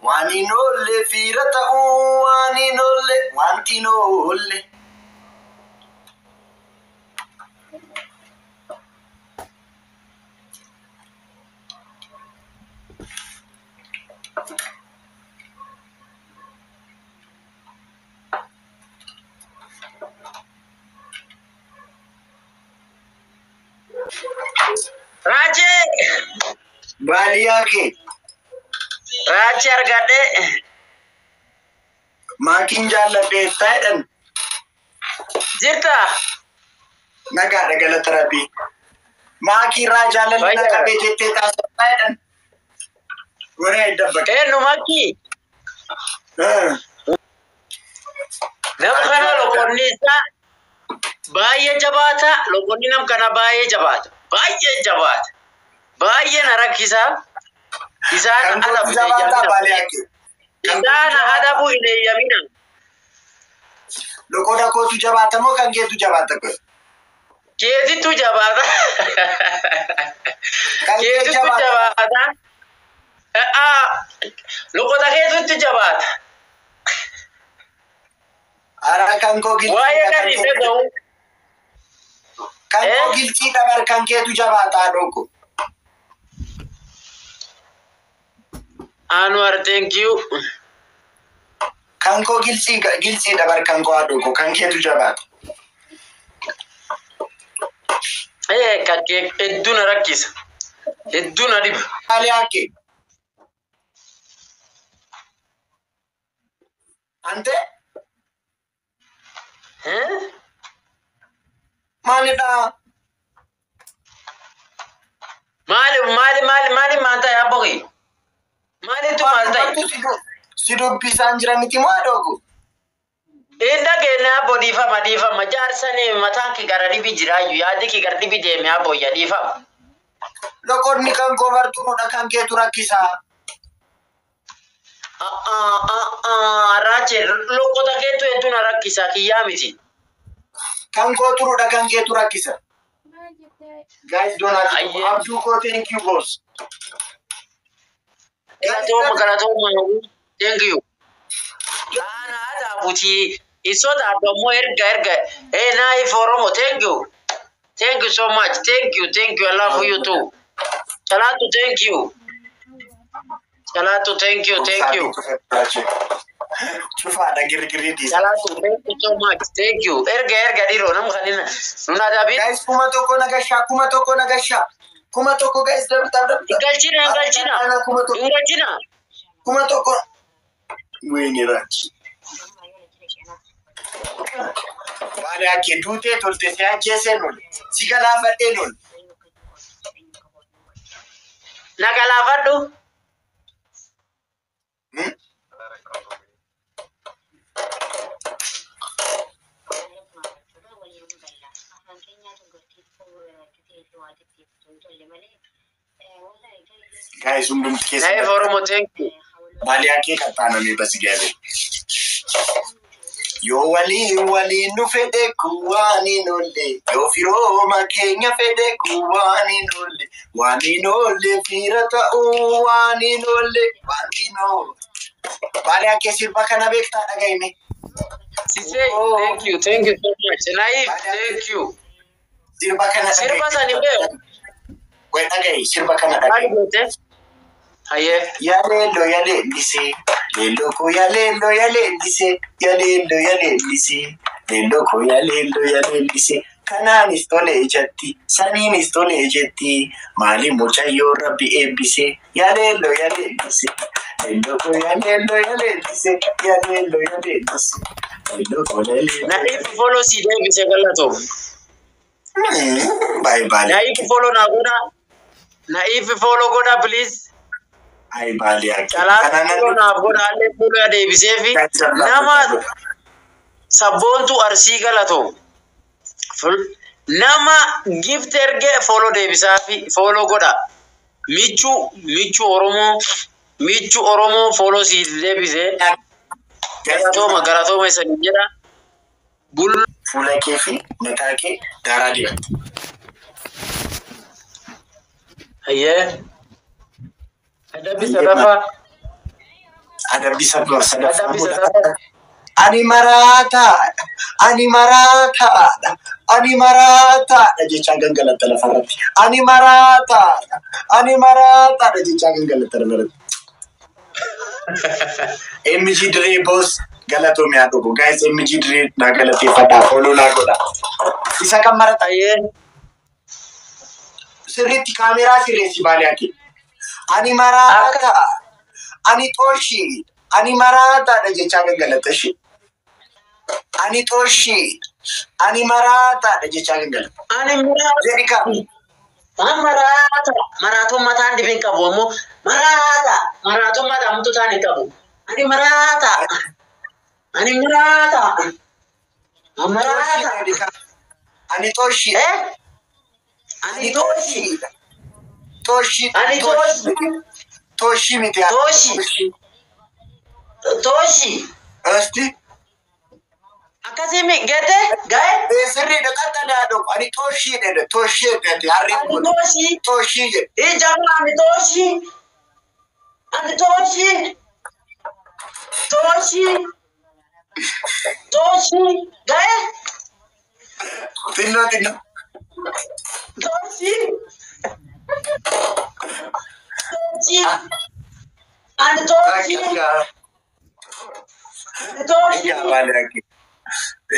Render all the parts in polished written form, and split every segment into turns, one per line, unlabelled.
Waan hin oolle fiira ta'uu waan hin oolle wanti hin oolle.
Raajee!
Baadiyyaa kee
Raajii argadhee.
Maakiin jaalladheettaa jedhan.
Jirta?
Nagaadha galata rabbii. Maakii irraa jaalalli na qabee jettee taasiftaa jedhan. Waree dabbaqe.
Eenyu makkii? Nama kana loqonni isaa baay'ee jabaata. Loqonni nam kana baay'ee jabaata. Baay'ee jabaata. Baay'ee na rakkisa. Isaan
Kan
adabu
kootu jabaataa baaliyaa kee.
Isaan adabu hin eeyyamina.
Loqoda kootu jabaata moo kan keetu jabaata kun?
Keetittu jabaata.
Kan kee
Keetittu
jabaata.
jabaata. Loqota keetittu jabaata.
Ara kan koo
Waa'ee
gilciidha.
kan hin dhaga'u.
Kan koo gilciidha bar kan keetu jabaataa dhoko.
Anwar, thank you.
Kan koo gilciidha bar kan koo haadhoko kan keetu jabaata.
Kan kee hedduu na rakkisa. Hedduu na dhiba.
Baaliyaa kee. Ante maalidha?
Maali maali maali maali maal ta'e abboqi? Maalitu maal ta'e?
Si dubbisaan jiraniti moo haadhoko?
Hin dhageenye abbo, dhiifama dhiifama. Jaarsanii mataan kee gara dhibi jiraayyuu, yaaddi kee gara dhibi deeme abboyya, dhiifama.
Loqonni kan koo bartuudha kan keetu rakkisaa.
Raache, loqota keetu hedduu na rakkisa, kiyyaa miti.
Kan koo turuudha kan keetu rakkisa. Guys, donut
Ayyee.
Abduu koo, thank you, boss.
Galatooma galatooma, thank you. Ana adaabuti isoda adammoo erga erga. Hey, Naif Oromo, thank you. Thank you so much. Thank you, thank you. I love you too. Salatu, thank you. Salatu, thank you, thank you.
Cufaadha girgirii dhiisa.
Salatu, thank you so much. Thank you. Erga erga dhiiroo nama kanin nun adabin.
Guys, 1000 nagashaa, 1000 nagashaa. 1000, guys, dabta dabta.
Hin galchina, hin galchina.
1000.
Hin galchina.
1000. Wayne raachi. Baaliyaa kee duutee tolte si ajjeesee nol. Si galaafadhee nol.
Na galaafadhu.
Hmm? Guys, hundumti keessa.
Naif Oromo, thank you.
Baaliyaa kee qaxxaanamee basi gaabee. Yoo waliin waliin nu fedhe kun waan hin oolle. Yoo firooma keenya fedhe kun waan hin oolle. Waan hin oolle fiira ta'uu waan hin oolle. Waan hin oolle. Baaliyaa kee sirba kana beektaa dhaga'ime.
Sisee, thank you, thank you so much. Naif, thank you.
Sirba kana
Sirba san hin beeku.
Way dhaga'i, sirba kana
Maal
dhaga'i.
goote? Hayyee.
Ya leello ya leellisee, leelloo koo ya leelloo ya leellisee, ya leelloo ya leellisee, leelloo koo ya leelloo ya leellisee. Kanaanis tole jetti, saniinis tole jetti, maali mucayyoo rabbi eebbisee, ya leelloo ya leellisee, leelloo koo ya leelloo ya leellisee, ya leelloo ya leellisee, leelloo koo ya leelloo.
Naif follow si deebise, galatoom.
Baay'ee baay'ee.
Naif, follow naa godha. Naif, follow godha, please.
Ay baaliyaa.
Calaa follow naaf godha, allee follow deebisee fi nama sabboontu Arsii, galatoom. Nama gift erge follow deebisaa fi follow godha. Michuu michuu Oromoo, michuu Oromoo, follow si deebisee, galatooma galatooma isanii jedha. Bul
Fuula kee fi mataa kee daaraa dibatte.
Hayyee. Adabbi sadaffaa.
Adabbii sadaffaa.
Adabbii sadaffaa.
Ani maraataadha. Ani maraataadha. Ani maraataadha jechaa gangalatta lafarratti. Ani maraataadha. Ani maraataadha jechaa gangalatta lafarratti. MG Diree Boss galatoomii haa dhugu. Guys, MG Diree naa galateeffadhaa. Follow naa godha. Isa kan marata
Ayyee.
Sirriitti kaameraa sirreessi baalee ake. Ani maraataa. Ani xooshii. Ani maraataadha jechaa gangalatta ishee. Ani xooshii. Ani maraataadha jechaa gangalatta.
Ani maraata.
Jedhi kaa.
Waan maraata. Maraatuun mataan dhibeen qabu ammoo maraata. Maraatuun mataa hamtuu taan hin qabu. Ani maraata. Ani maraata. Maraata.
Jedhi kaa. Ani xooshii.
Eh? Ani tooshi.
Xooshii.
Ani tooshi.
Xooshii miti.
Xooshii. Tooshi.
Asti.
Akkasii mi geete gaa'e?
Sirriidha qaxxalaa dhufu. Ani xooshii jedhe. Xooshii jedhe. Harreen
Ani
kun.
tooshi.
Xooshii jedhe.
Ijama ani tooshi. Ani tooshi. Tooshi. Tooshi. Gaa'e?
Xinnoo xinnoo.
Tooshi. Tooshi. Ani tooshi.
Egaa
Ani tooshi.
egaa maali ake.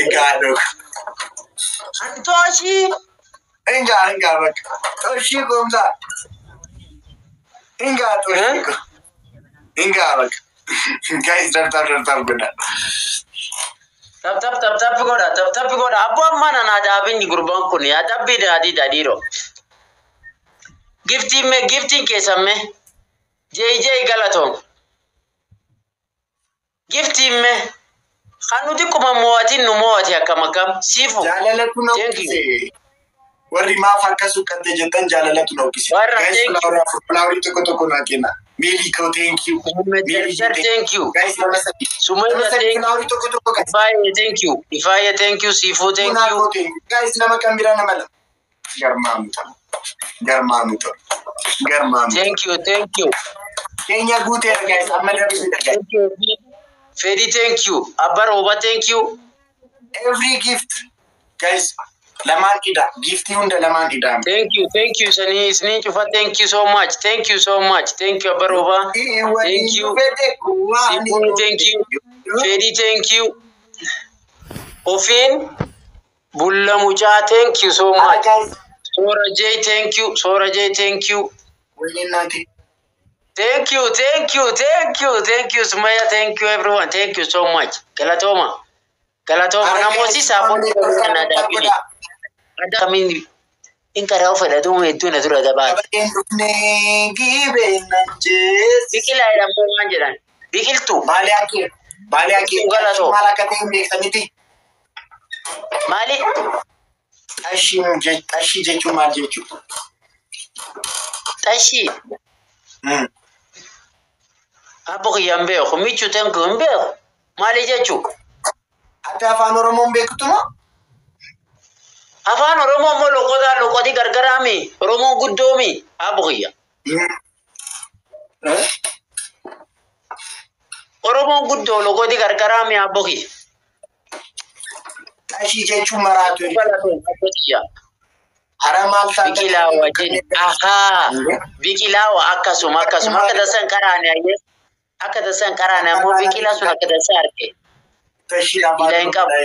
Egaa dhufu.
Ani tooshi.
Egaa egaa bakka. Xooshii goomsaa. Egaa xooshii go. Egaa bakka. Guys, tap tap tap tap godha.
Tap tap tap tap godha, tap tap godha. Abboo amma nana adaabinni gurbaan kun adabbii daadii daadhiiroo. Giftiin mee, giftiin keessan mee. Jee jee galatoom. Giftiin mee. Kan nuti kuma mo'atiin nu mo'ati akkam akkam siifu.
Jaalalatu na
Thank you.
uffise. Warri maaf akkas uqqatte jettan jaalalatu na uffise.
Warra
Guys,
thank you.
flowerii afur flowerii tokko tokko naa kenna. Meelii koo, thank you. Meelii,
Sir, thank you.
Guys, nama sadi. Nama
Sumayya,
sadi
thank you.
flowerii tokko tokko, guys.
Ifaaye, thank you. Ifaaye, thank you. Siifuu, thank
Bunaa
you.
koo, thank you. Guys, nama kan biraa nama lama. Garmaamu ta'u. Garmaamu ta'u. Garmaamu ta'u.
Thank you, thank you.
Keenya guuteera, guys. Amma darbee, guys.
Thank you. Fedi, thank you. Abba Rooba, thank you.
Every gift. Guys, lamaan ida. Giftii hunda lamaan ida'ame.
Thank you, thank you. Sanii isniin cufa, thank you so much. Thank you so much. Thank you, Abba Rooba. Thank you. Siifuu, thank you. Fedi, thank you. Ofiin Bulla Mucaa, thank you so much.
Guys,
Soora J, thank you. Soora J, thank you.
waliin naati.
Thank you, thank you, thank you, thank you, Sumaya, thank you everyone, thank you so much. Galatooma. Galatooma namooti saafoon kana daabini. Akkamiin in karaa fedhatu hedduu na dura gabaati.
Qabadeen dhufnee gibeen nan jees.
Biqilaa jedhamu waan jedhan. Biqiltuu.
Baalee akee. Baalee akee.
Galatoo.
Maal akka ta'e hin beektaniiti.
Maali?
Xashii xashii jechuun maal jechuudha?
Xashii. Abbo kiyya hin beeku. Michuu tenku hin beeku. Maali jechuu?
Ati afaan Oromoo hin beektu moo?
Afaan Oromoo immoo loqotaa loqotii gargaraami. Oromoon guddoomi. Abbo kiyya.
Eh?
Oromoon guddoo loqotii gargaraami, abbo kiyya.
Xashii jechuun maraatu.
Abbo kiyya.
Hara maal taate?
Biqilaa wajjin. Ahaa. Biqilaa akkasuma akkasuma akka tasan qaraane ayyee. Akka tasan qaraane ammoo biqilaa sun akka tasaa arge.
Xashii afaan
Ila hin qabu.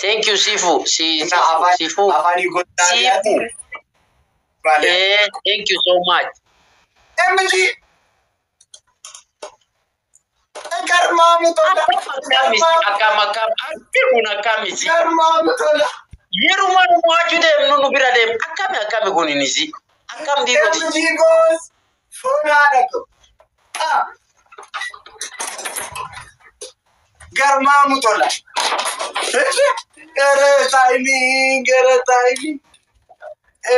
Thank you, Sifu. Si,
Afaan
Sifu.
afaan Yugoslaaviyaati.
Sifu.
Baalee.
Eh, thank you so much.
MG. Garmaamu tola.
Akkamisi akkam akkam akki kun akkamisi.
Garmaamu tola.
Yeruma nu mo'achuu deemnu nu bira deemu akkami akkami kun inisi. Akkam diigoti.
MG goes. Foon haadha ko. Ah. Garmaamu tola. Gara taayimii, gara taayimii.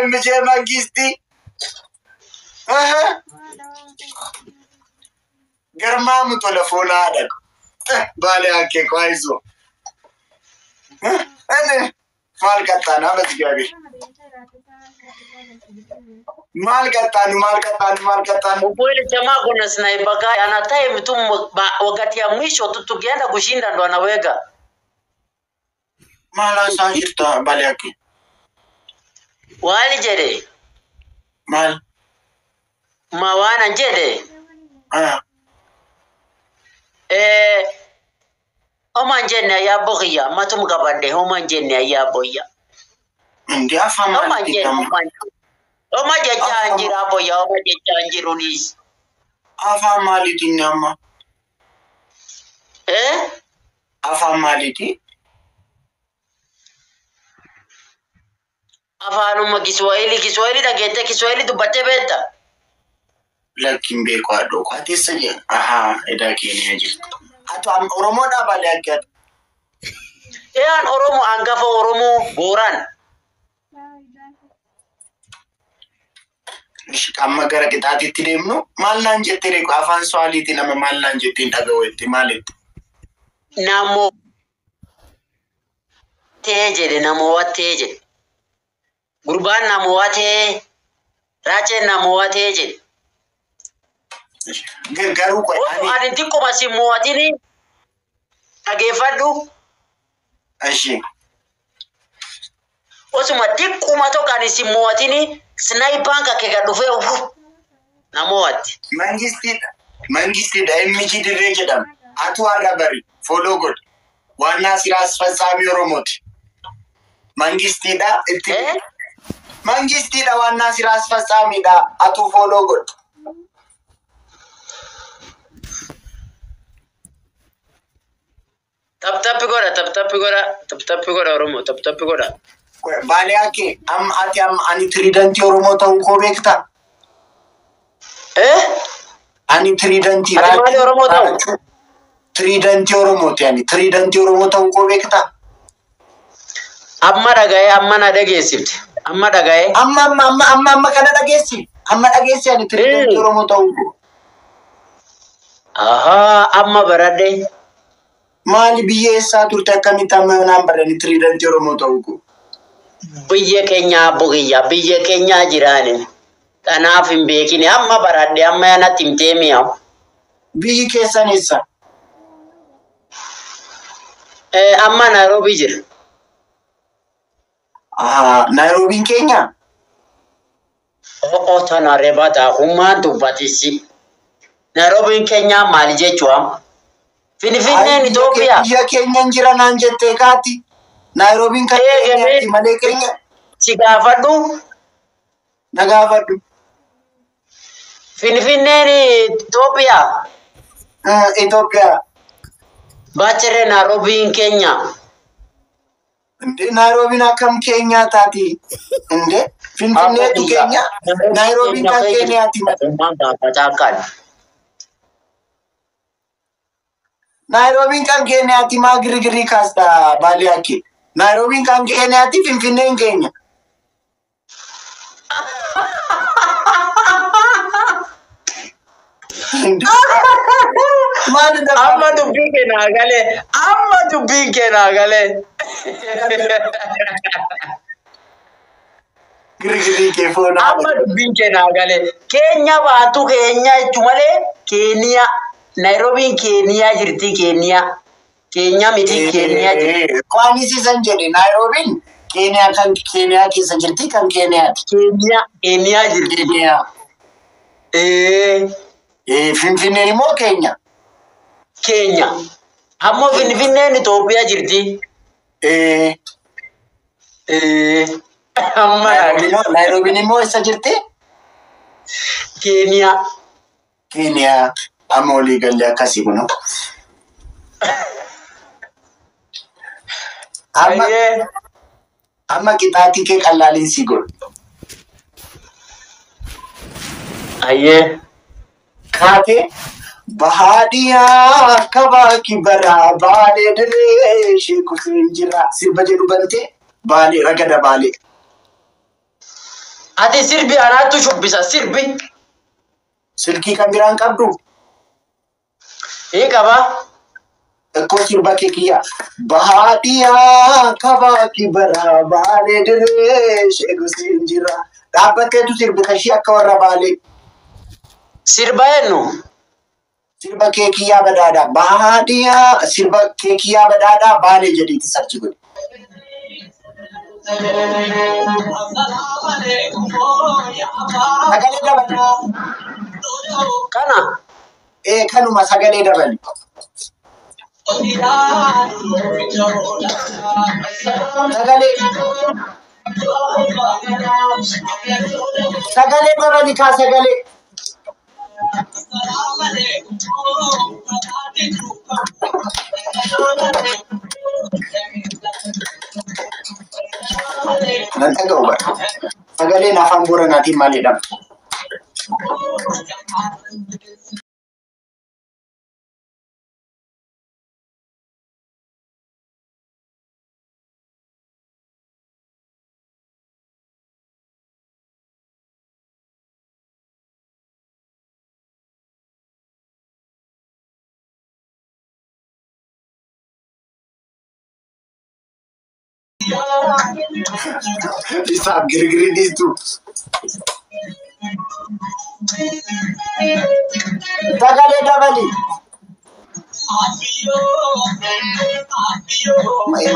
MJ Mangisti. Aha. Garmaamu tola foon haadha ko. Baalee hakkee kwaayiso. Maal qaxxaanaa በእግዚአብሔር Maal qaxxaanu, maal qaxxaanu, maal qaxxaanu?
Ukweli jamaa kuna sniper guy ana time tu wakati ya mwisho tu tukienda kushinda ndo anaweka.
Maal haasaa jirta, Baliyaake?
Waali jedhe.
Maal?
Ma waan jedhe.
Ah.
Eh, homaan jenne ayyaa kiyya matum qabadhe, homaan jenne ayyaa boyya.
Indi afaan
Homaan
maaliitiin
jenne
amma?
Homaan. Homa jechaa hin jira boyya, homa jechaa hin jiru niis.
Afaan maaliitiin amma?
Eh?
Afaan maaliitii?
Afaanuma Kiswahili, Kiswahili dhageettee Kiswahili dubbattee beekta?
Lakkiin beeku haadhoo. Ati eessa jira? Ahaa, edaa Keeniyaa jirta. Ati Oromoodhaa, Baliyaake ati?
Eeyaan, Oromoo, hangafa Oromoo Booraan.
Amma gara qixaatiitti deemnu, maal naan jettee reeku afaan Suwaaliitiin nama maal naan jettee hin dhaga'u jette, maal jette?
Namoo tee jedhe, namoo tee jedhe. Gurbaan namoo tee, raacheen namoo tee jedhe.
Garuu qoy
Osoo
ani
ani xiqquma si mo'atini dhageeffadhu.
Ishee.
Osuma xiqquma tokko ani si mo'atini snipaan kan kee gad dhufee ufu na mo'atti.
Mangistiidha. Mangistiidha, MG Dirree jedhama. Atu har'a bari follow godhi. Waannaa siraa asfatsaamii Oromooti. Mangistiidha itti.
Eh?
Mangistiidha, waannaa siraa asfatsaamiidha. Atu follow godhi.
Tap tap godha, tap tap godha, tap tap godha Oromoo, tap tap godha.
Baaliyaa amma ati amma ani tiriidantii Oromoo ta'uu koo beektaa?
Eh?
Ani tiriidantii
Ati maali Oromoo ta'u?
Tiriidantii Oromooti ani. Tiriidantii Oromoo ta'uu koo beektaa?
Amma dhaga'ee, amma na dhageessifte. Amma dhaga'ee.
Amma amma amma amma amma kana dhageessi. Amma dhageessi, ani tiriidantii Oromoo ta'uu koo.
Ahaa, amma baradhe.
Maali, biyya eessaa turte? Akkamitti amma naan barani tiriidantii Oromoo ta'uu koo?
Biyya keenyaa bukiyya, biyya keenyaa jiraani. Kanaaf hin beekine, amma baradhe, amma natti himtee mi'aawu.
Biyyi keessan eessa?
Eh, amma Nairobi jira.
Ahaa, Naayiroobiin keenya?
O'o, tana rebata hummaan dubbatisi. Nairobiin keenyaa maali jechuudha? Finfinneen Itoophiyaa.
Biyya keenya hin jira naan jettee kaati. Naayiroobiin kan keenyaati malee keenya.
Si gaafadhu.
Na gaafadhu.
Finfinneen Itoophiyaa.
Itoophiyaa.
Baachiree, Nairobiin keenya.
Inde, Naayiroobiin akkam keenyaa taati? Inde, Finfinneetu keenya, Naayiroobiin kan keenyaati malee.
Hummaan gaafataa kan.
Naayiroobiin kan keenyaati, maa girgirii kaasta, Baaliyaakki? Naayiroobiin kan keenyaati, Finfinneen keenya. Maal?
Amma dubbiin kee naa galee. Amma dubbiin kee naa galee.
Girgirii kee foonaa.
Amma dubbiin kee naa galee. Keenya baatu keenya jechuun malee Keeniyaa. Naayiroobiin Keeniyaa jirti, Keeniyaa. Keenya miti, Keeniyaa jirti.
Kwani sisan jedhe, Naayiroobiin Keeniyaa, kan Keeniyaa keessa jirti, kan Keeniyaati.
Keeniyaa, Keeniyaa jirti.
Keeniyaa.
Ee.
Finfinneen immoo keenya.
Keenya. Ammoo Finfinneen Itoophiyaa jirti.
Ee.
Ee. Amma naa galee.
Naayiroobiin immoo eessa jirti?
Keeniyaa.
Keeniyaa. Amma olii galee akkasii kunoo. Amma
Ayyee.
amma qixaatii kee qallaaliin si godhu.
Ayyee.
Kaatee bahaadhiyaa akka baakii baraa Baalee dirree ishee kufee jira sirba jedhu bantee, Baalee ragada Baalee.
Ati sirbi, anaattu shubbisa sirbi.
Silkii kan biraan qabdu?
Hin qabaa.
Ikkoo sirba keekiyyaa. Baadiyyaa kabaaki bara baalee dirree sheekuseen jira. Dhaabbatteetu sirbita ishee akka warra baalee.
Sirba eenyu?
Sirba keekiyyaa badhaadhaa. Baadiyyaa sirba keekiyyaa badhaadhaa baalee jedhiiti sarchi godhe. Sagalee dabali.
Kana.
Ee kanuma sagalee dabali. Sagalee. Sagalee dabali kaa sagalee. Nan dhaga'u bara. Sagaleen afaan Booranaatiin maal jedhama? Isaaf girgirii dhiistu. Sagalee dabali.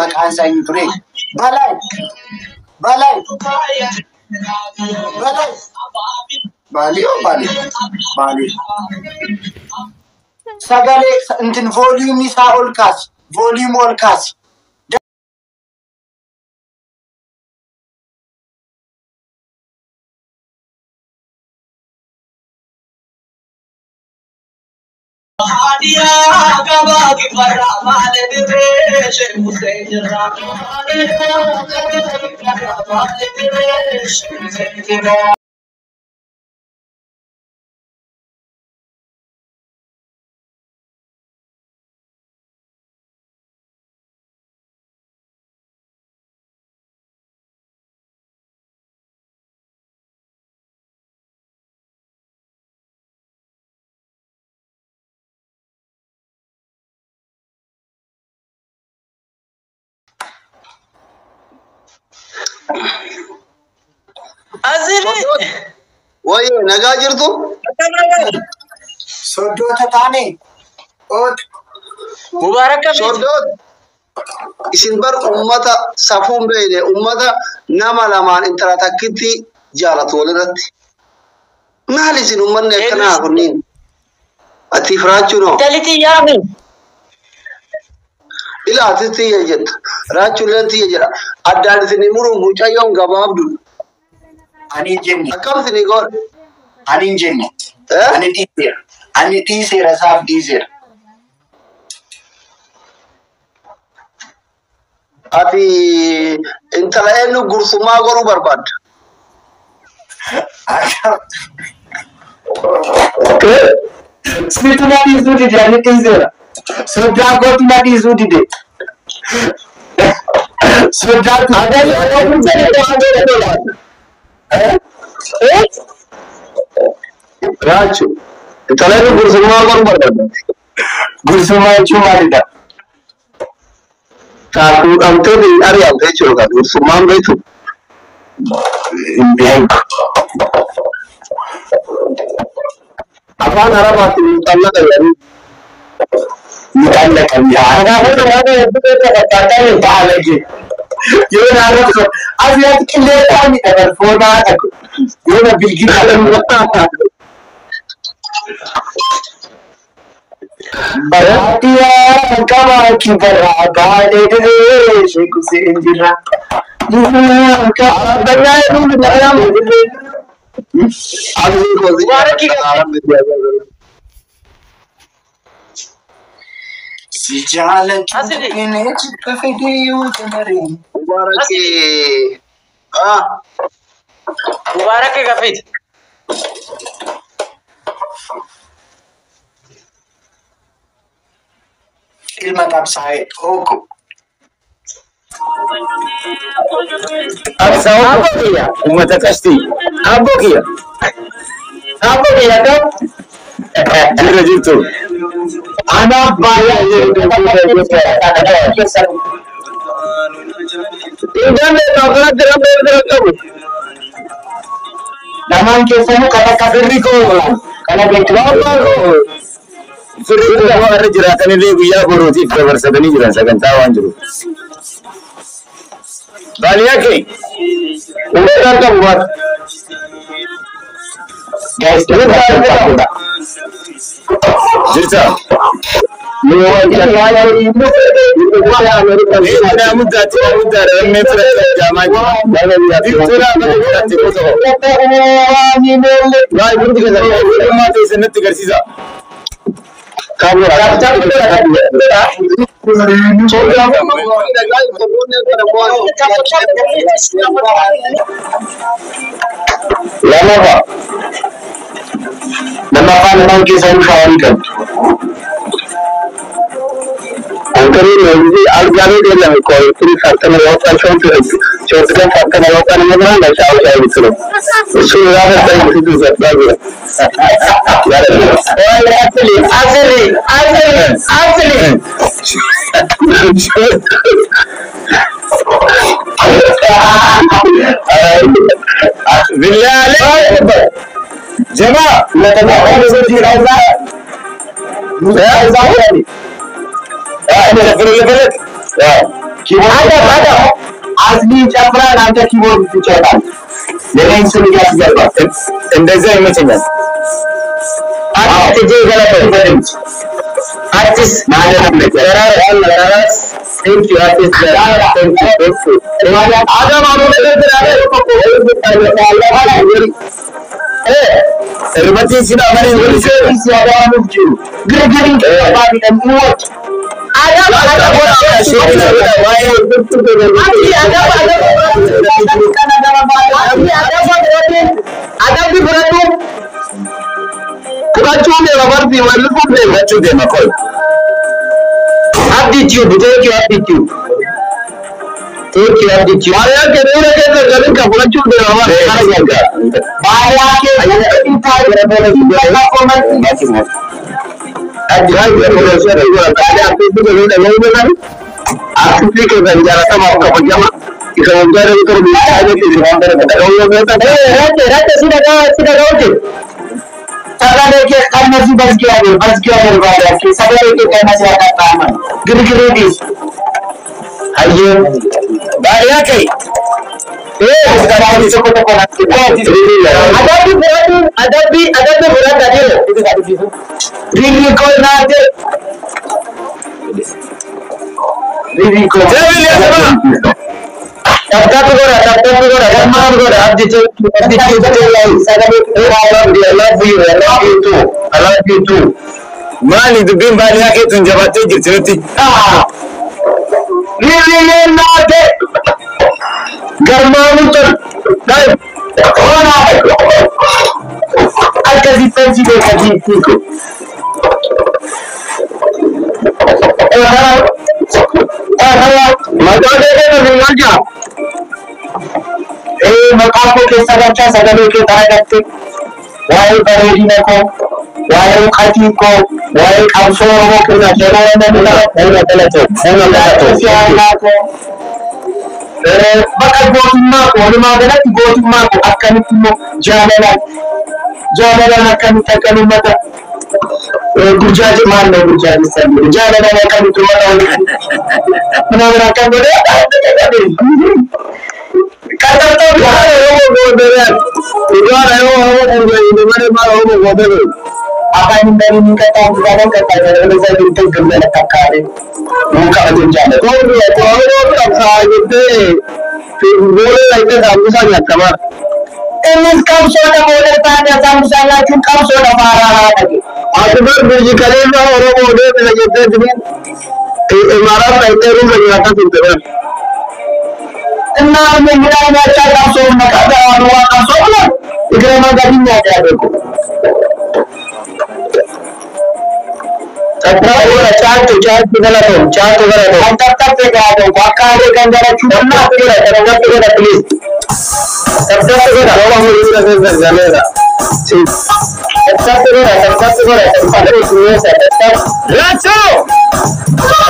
Maqaan isaa eenyu ture? Balay. Balay. Balay. Baalee oo baalee? Baalee. Sagalee intin vooliyuumii isaa ol kaasi. Vooliyuumii ol kaasi.
Asili.
Wayye nagaa jirtu?
Soddoota taane. Oot.
Mubaaraka miti.
Soddoota. Isin bar ummata safuun beekne ummata nama lamaan intala takkitti jaalatu walirratti. Maal isin ummanni akkanaa kunniin? Ati firaachuu noo?
Intalli yaami.
Ila ati tiyya jetta. Raachuulleen tiyya jedha. Addaan isin muruun mucayyoon gabaabdu.
Ani hin jenne.
Akkam isin godhe?
Ani hin jenne.
Eh?
Ani dhiiseera. Ani dhiiseera isaaf dhiiseera.
Ati intala eenyu gursummaa godhuu barbaadda?
Situ na dhiisuu dide ani dhiiseera. Soddaa kootu na dhiisuu dide. Soddaa
Raachuu. Intala eenyu gursummaa godhuu barbaadda?
Gursummaa jechuun maalidha?
Fuudhamtee biyya ari'amte jechuudha kan gursummaan beektu.
Hin beeku.
Afaan Arabaatiin muxallaqa jedhanii.
Muxallaqa baalage. Yoo na arrabso asirratti qilleensaa miidha barfoonaa dhagu. Yoo na bilgina Baadiyyaa kabaaki barraa baalee dirree sheekuseen jira.
Arabbanyaa jedhuun dhaga'amu. Abdii kooti.
Si jaalatu
Asili.
jibba fedhee yoo damaree.
Mubarakii. Ah.
Mubaaraka gafit.
Ilma qabsaa'ee ooko.
Abbo kiyya uummata qashtii. Abbo kiyya. Abbo kiyya kam? Jirra jirtu. Anaaf baay'ee lamaan keessanuu kan akka firri koo kana beektu.
Firri koo irra jiraatanillee guyyaa borootiif dabarsatanii jiran sagantaa waan jiruuf. Baaliyaa kee. Jirta. Tina muddaa tina muddaa dhaabamee fira jaamaa jira. Tina mana jiraatti qofa. Ogummaa teessan natti agarsiisa.
Lamaffaa. Lammaffaa lamaan keessanuu shaaworii qabdu.
Asli, asli, asli, asli.
Billah alaikum. Jamaa.
Adam, Adam. Asli ጨፍራል፣ አንተ ኪቦርድ ትጫወታለህ። ለኔን ስም እያስገባ
እንደዛ ይመቸኛል።
አርቲስት ጄ ገለቶ አርቲስት ቴንክ ዩ አርቲስት ቴንክ ዩ
አዳም አሁን Irbatiin sin amanii wali Fudhachuu deema koi.
Abdi Tube, thank you Abdi Tube. Thank you Abdi Tube.
Baay'ee kai.
Adabbi fudhadhu adhiiro.
Jabili asama.
Taptap godha, taptap godha, taptap godha. Abdi Tube, Abdi Tube,
I love you, I love you too. I love you too.
Maali dubbiin baay'ee keetuun jabaatee jirti nutti.
Maqaa koo keessa galchaa sagalee kee argatte waa'ee bareedina koo waa'ee qatii koo waa'ee qabsoo Oromoo keessa siyaasaa koo bakka gootummaa koo walumaa galatti gootummaa koo akkamitti immoo jaalalaan jaalalaan akkamitti akka uummata gurjaaje maal ነው gurjaaje sabbe jaalalaan akkamitti uummata walitti ምናምን akkam godhee afaan hin Innis qabsoodha booda taate saamsaa nyaachuun qabsoodha faaraa dhage.
Ati biyyi kaleessa Oromoo deebisa jettee imaaraat dhaqxee ruufa nyaataa turte bara.
እና ምን nyaachaa qabsoo maqaa garaa waa qabsoo ነው እግረ መንገድ nyaachaa beeku.
Caaltu caaltu galatoom caaltu galatoom.
Kan tattafe gaadon akka adee kan galachuu
Tattaffe godha tattaffe godha please. Tattaffe godha.
Nama hiriira keessa galeera.
Tap godha, tap godha, tap godha, tap.
Raachuu!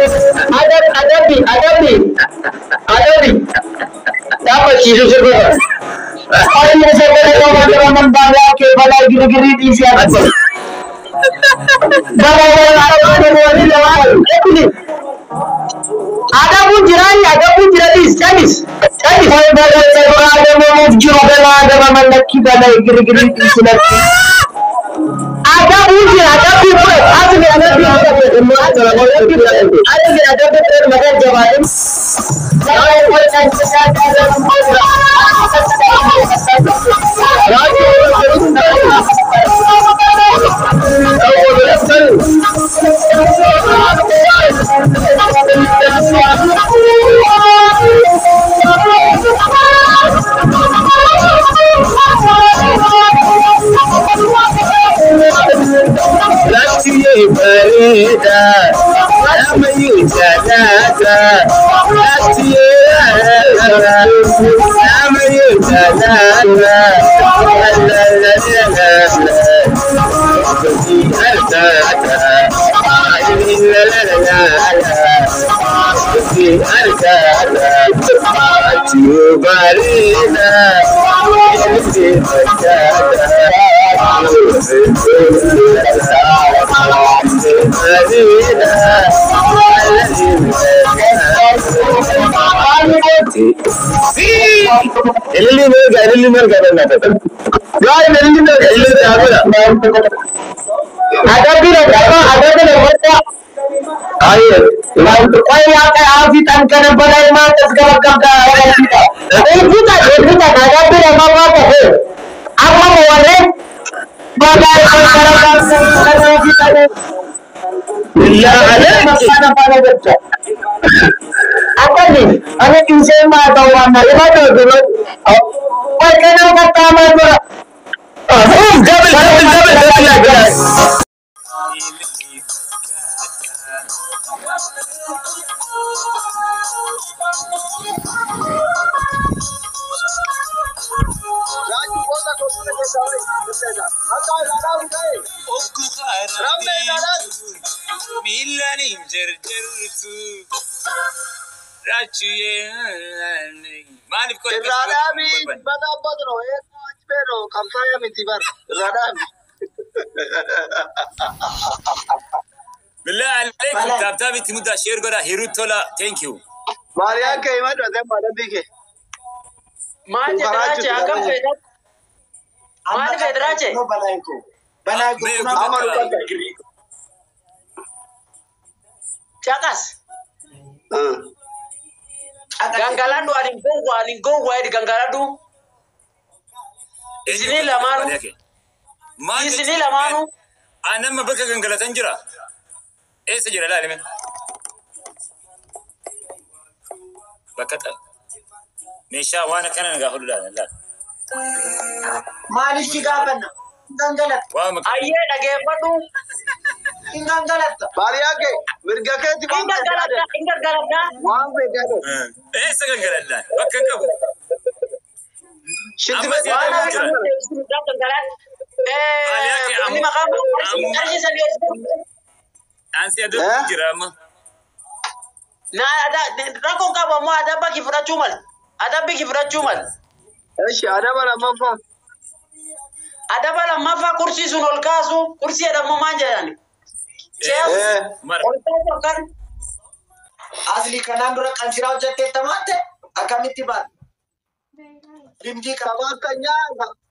Adabbi, adabbi, adabbi. Taphachiisu sirba. Ani sirba nama nama baala ke bala girigiri dhiisee ati. Bala bala bala wali lama. Adabuun jiraani adabuun jira dhiis calis calis. Bala bala adamamuuf jiru bala adamaman lakki bala girigiri dhiisi lakki. Adabuun jira adabbii fudhatu asli adabbii fudhatu. Asli adabbii fudhatu mataa jabaatin.
Raachuu bareeda. Nama yoo jaalata. Raachuu nama yoo jaalata. La la la la la. La la la la la. Raachuu bareeda. Ililli merga, ililli merga bennata. Gaay ililli merga, ililli merga.
Adabbii lama adabbii lammaffaa.
Aye.
Qoy waaqa aafitan kana balaa maatas gaba qabda Eeguta eeguta adabbii lammaffaa ta'e amma warreen balaa kana kana fitan
Billah alayk.
kana kana jecha. Akkami ani dhiisee maa ta'u waan na ima ta'u dura. Qoy kana qaxxaamaa dura.
Double, double, double, double, guys.
Irraa dhaabi bada abbatu eessa achi beeno qabsaa'aa miti bar irraa dhaabi.
بالله عليكم تاب تاب تمدا شير غدا هيرو تولا ثانك يو
Maariyaan kee himadhu ati amma adabbii kee.
Maal jedhe Raache akkam feetan? Maal feet Raache?
Balaa koo. Balaa koo.
Amma dubbadha.
Caqas. Gangaladhu ani gowwaa ani gowwaa jedhi gangaladhu. Isinii lamaanuu. Isinii lamaanuu.
Anamma bakka gangalatan jira. Eessa jira laalime? Bakka xal. Meeshaa waan akkana na gaafadhu laala laala.
Maaliif si gaafanna? Hin gangalatta.
Waan maqaa
Ayyee dhageeffadhu.
Hin gangalatta.
Maariyaan kee mirga keetti
Hin
waan feete
gangalatta hin gangalatta.
waan feete adoo.
Eessa gangalallaan? Bakka hin qabu.
Shinti
Amma
beeku
si
Waan
adabu jira.
gangaladhu. Inni maqaan qarshii sadii
Ansi adabu jira amma.
Na rakkoon qabu ammoo adabba kee fudhachuu mala. Adabbi kee fudhachuu mala.
Eshi adaba lammaffaa.
Adaba lammaffaa kursii sun ol kaasu kursii jedhamu maal jedhani?
Eh.
Mara.
Ol kaasu akkan
Asli kanaan dura qansiraa hojjetteetta maatte akkamitti baate? Limdii qaba.
Sabaattanyaa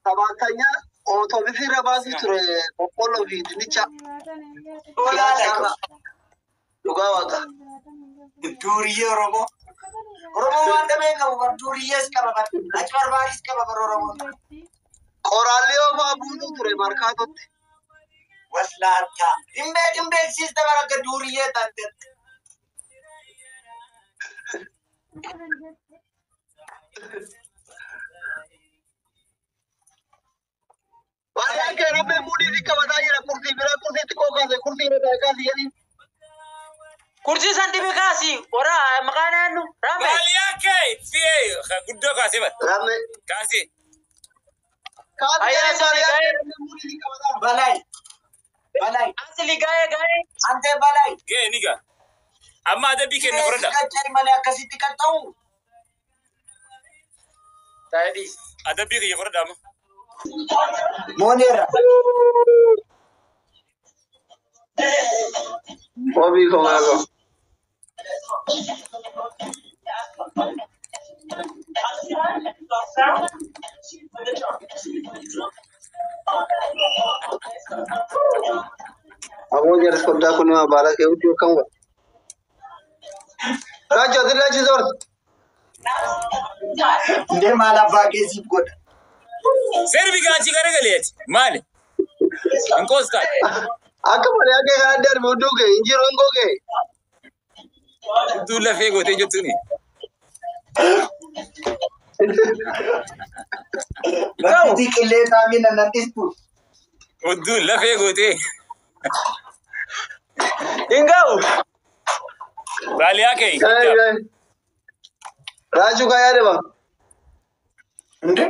sabaattanyaa otoobisii irra baasii ture boqqolloo fi dinnicha.
Olaadha.
Dhugaa waaqa.
Duuriyyee Oromoo. Oromoo waan dhabee qabu bar duuriyyees qaba bar achi barbaaris qaba bar Oromoon.
Qoraallee ofaa buutu ture markaatotti.
Waslaata. Hin beeksista bar akka duuriyyee taatetti.
Baay'een kee rabbee muudii fi qabataa jira kurtii bira kurtii xiqqoo kaase kurtii irra taa'e kaase jedhi.
Kursi san dhibi kaasi. Ora maqaan eenyu? Rame.
Baaliyaa kee fi'ee guddoo kaasee bar.
Rabbee.
Kaasee.
Kaase
Ayyaa
jedhi baay'een
ga'ee.
kee rabbee muudii fi qabataa.
Balai. Balai.
Asli ga'ee ga'ee.
Antee balai.
Ga'ee ni ga'a. Amma adabbii kenna fudhadha.
Qaccari malee akkasitti qaxxa'u.
Taa'ee
Adabbii kiyya fudhadha amma.
Mooneerra.
Wabii koo maal Aboo jarri foddaa kun nama baala kee hudduu akkam godha. Raajoo ati raajii soorti.
Indee maal abbaa keessiif godha.
Serbi gaachii garagaleeti. Maali? Hin qoostaan.
Akka malee akka kana darbe hudduu kee hin jiru hin gogee.
Hudduu lafee gootee jettuuni.
Bakki qillee taamina nan dhistu.
Hudduu lafee gootee.
Hin ga'u.
Baaliyaa kee.
Raajuu kaa yaadama.
Indee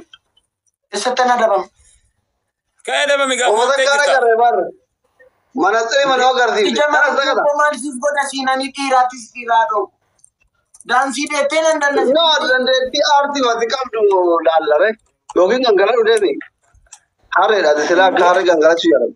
eessatti na dabama?
Kan adabame gaafa
Uummata
gootee
kana
jirta.
garee barre. Manatsiri mana agarsiifte.
Ija
Kanas
mana
takata.
maal siif godha siinanii dhiiraattis dhiiraa dhoobu. Daansii deettee nan danna.
No dandeettii aartii wati qabdu laallare yookiin gangaladhu deemi. Harreedha ati silaa akka harree gangalachuu jaalladha.